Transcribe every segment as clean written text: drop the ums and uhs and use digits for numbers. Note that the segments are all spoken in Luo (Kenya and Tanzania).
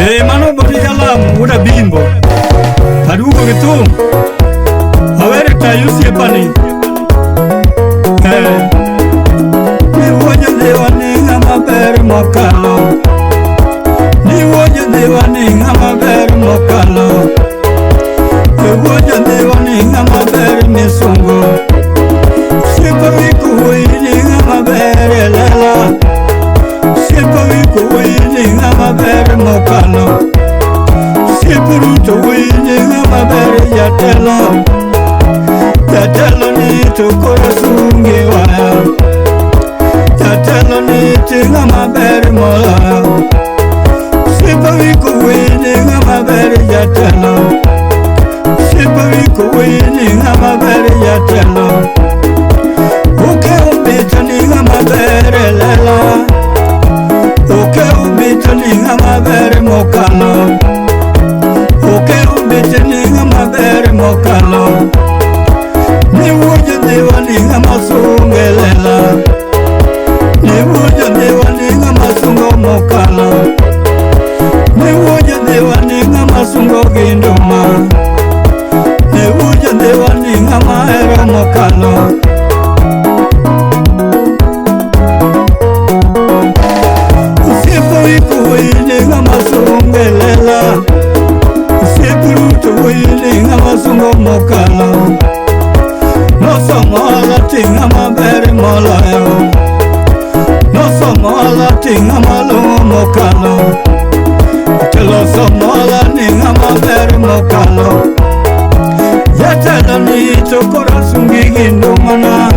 Mano bodi jalam wuod Abimbo. Aduogo gi thum. Awere tayo osiepani. Ni wuo jodhiwa ni ng'ama ber mokalo. Ni wuo jodhiwa ni ng'ama ber mokalo. Wuo jodhiwa ni ng'ama ber misungo. Osiepa wiko wuoyi ni ng'ama ber e lela. Osiepa wiko wuoyi ni ng'ama ber mokalo. Osiepa Ruto wuoyi ni ng'ama ber jatelo. Jatelo ni to koro sunge waya. Jatelo ni ti ng'ama ber moloyo. Osiepa wiko wuoyi ni ng'ama ber jatelo. Osiepa wiko wuoyi ni ng'ama ber jatelo. Oke obito ni ng'ama ber e lela. Oke obito ni ng'ama ber mokalo. Oke obito ni ng'ama ber mokalo. Ni wuo jodhiwa ni ng'ama sunge lela. Ni wuo jodhiwa ni ng'ama sungo mokalo. Ni wuo jodhiwa ni ng'ama sungo gi nduma. Ni wuo jodhiwa ni ng'ama hero mokalo. Osiepa wiko wuoyi ni ng'ama sunge lela. Osiepa Ruto wuoyi ni ng'ama sungo mokalo. Nosomo ohala ti ng'ama ber moloyo. Nosomo ohala ti ng'ama long'o mokalo. Jatelo somo ohala ni ng'ama ber mokalo. Jatelo ni to koro sungi gi ndumana.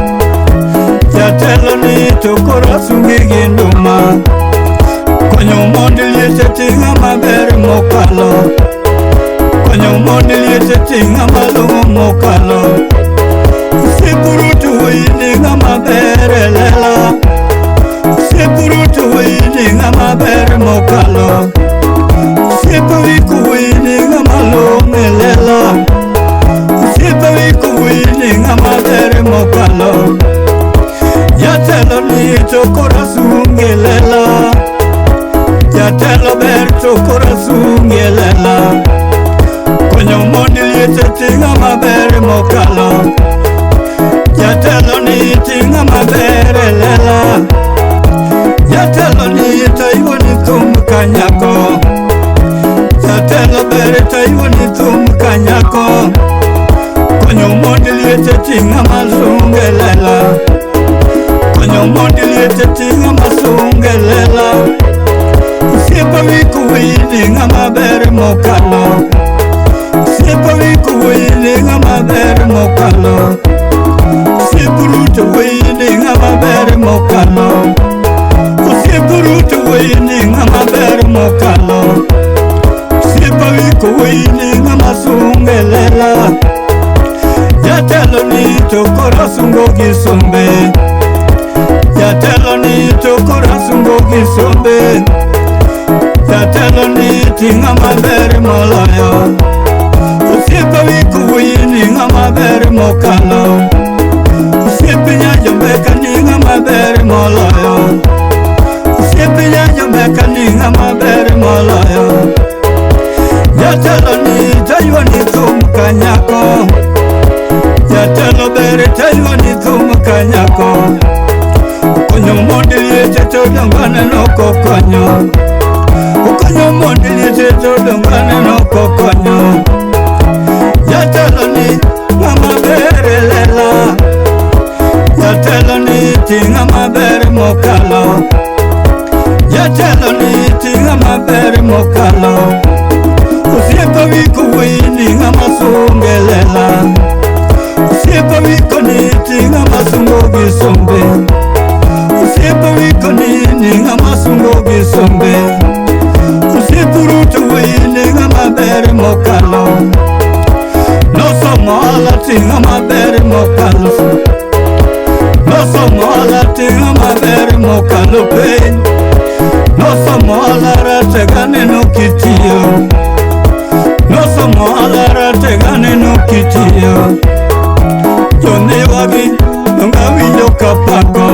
Jatelo ni to koro sungi gi nduma. Konyo mond liete ti ng'ama ber mokalo. Konyo mond liete ti ng'ama long'o mokalo. Osiepa Ruto wuoyi ni ng'ama ber e lela. Osiepa Ruto wuoyi ni ng'ama ber mokalo. Osiepa wiko wuoyi ni ng'ama long'o e lela. Osiepa wiko wuoyi ni ng'ama ber mokalo. Jatelo ni to koro sunge lela. Jatelo ber to koro sunge lela. Konyo mond liete ti ng'ama ber mokalo. Jatelo ni ti ng'ama ber e lela. Jatelo ni taiwo ni thum kanyako. Jatelo ber taiwo ni thum kanyako. Konyo mond liete ti ng'ama sunge lela. Konyo mond liete ti ng'ama sunge lela. Osiepa wiko wuoyi ni ng'ama ber mokalo. Osiepa wiko wuoyi ni ng'ama ber mokalo. Osiepa Ruto wuoyi ni ng'ama ber mokalo. Osiepa Ruto wuoyi ni ng'ama ber mokalo. Osiepa wiko wuoyi ni ng'ama sunge lela. Jatelo ni to koro sungo gi sombe. Jatelo ni to koro sungo gi sombe. Jatelo ni ti ng'ama ber moloyo. Osiepa wiko wuoyi ni ng'ama ber mokalo. Osiepa Nyajombeka ni ng'ama ber moloyo. Osiepa Nyajombeka ni ng'ama ber moloyo. Jatelo ni taiwo ni thum kanyako. Jatelo ber taiwo ni thum kanyako. Okonyo mond liete to dongo aneno kokonyo. Okonyo mond liete to dongo aneno kokonyo. Jatelo ni ng'ama ber e lela. Jatelo ni ti ng'ama ber mokalo. Jatelo ni ti ng'ama ber mokalo. Osiepa wiko wuoyi ni ng'ama sunge lela. Osiepa wiko ni ti ng'ama sungo gi sombe. Osiepa wiko ni ng'ama sungo gi sombe. Osiepa Ruto wuoyi ni ng'ama ber mokalo. Nosomo ohala ti ng'ama ber mokalo. Nosomo ohala ti ng'ama ber mokalo piny. Nosomo ohala ratego aneno kitiyo. Nosomo ohala ratego aneno kitiyo. Jondhiwagi donge awinjo kapako.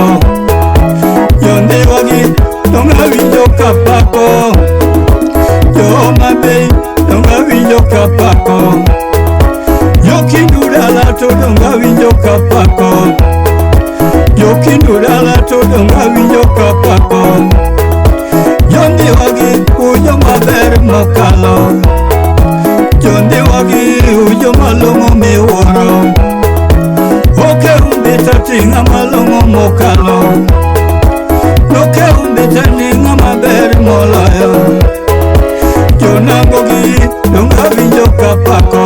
Jondhiwagi donge awinjo kapako. Jo Homa Bay donga winjo kapako. Jokindu dala to donga winjo kapako. Jokindu dala to donga winjo kapako. Jondiwagi ujo maber mokalo. Jondiwagi ujo malong'o miwuoro. Oke umbita ting'a malong'o mokalo. Noke umbita ni ng'ama ber moloyo. Jonangogi donga winjo kapako.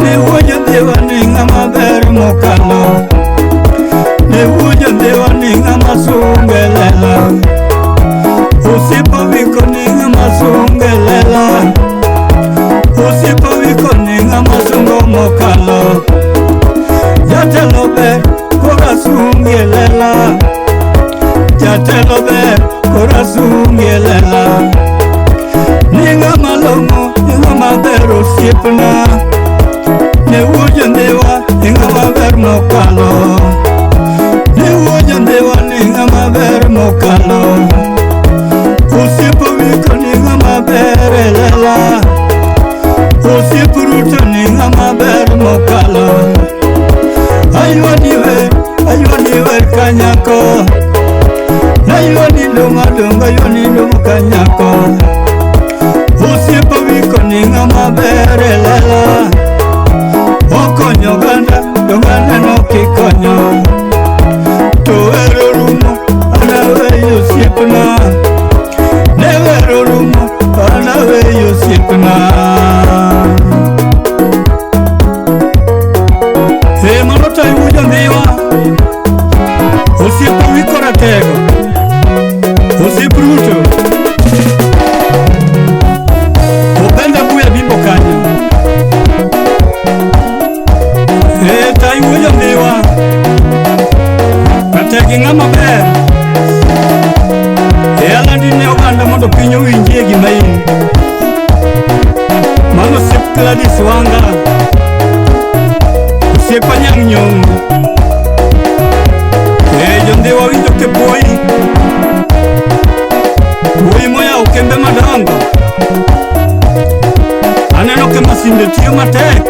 Ne wuo Jondiwa ni ng'ama ber mokalo. Ne wuo Jondiwa ni ng'ama sunge lela. Osiepa wiko ni ng'ama sunge lela. Osiepa wiko ni ng'ama sungo mokalo. Jatelo ber kora sunge lela. Jatelo ber kora sunge lela. Ni ng'ama long'o, ni ng'ama ber osiepna. Ne wuo Jondiwa ni ng'ama ber mokalo. Ne wuo Jondiwa ni ng'ama ber mokalo. Osiepa wiko ni ng'ama ber e lela. Osiep Ruto ni ng'ama ber mokalo. Aywani wer kanyako. Aywani donga donga, aywani donga kanyako. Osiepa wiko ni ng'ama ber e lela. Okonyo oganda, donga neno kikonyo. To wero rumo, an aweyo osiepna. Ne wero rumo, an aweyo osiepna. E mano to iwu Jondiwa. Osiepa wiko ratego. Osiep Ruto. Openda buya bimbo kanyo. E taiwu Jondiwa. Rategi ng'ama ber. E alandi ne oganda mondo piny owinjie gima in. Mano osiep Gladys Wanga. Osiep Anyang' Nyong'o. E Jondiwa winjo ke puoyi. Wuoyi moyawo kembe madongo. Aneno ke masinde tiyo matek.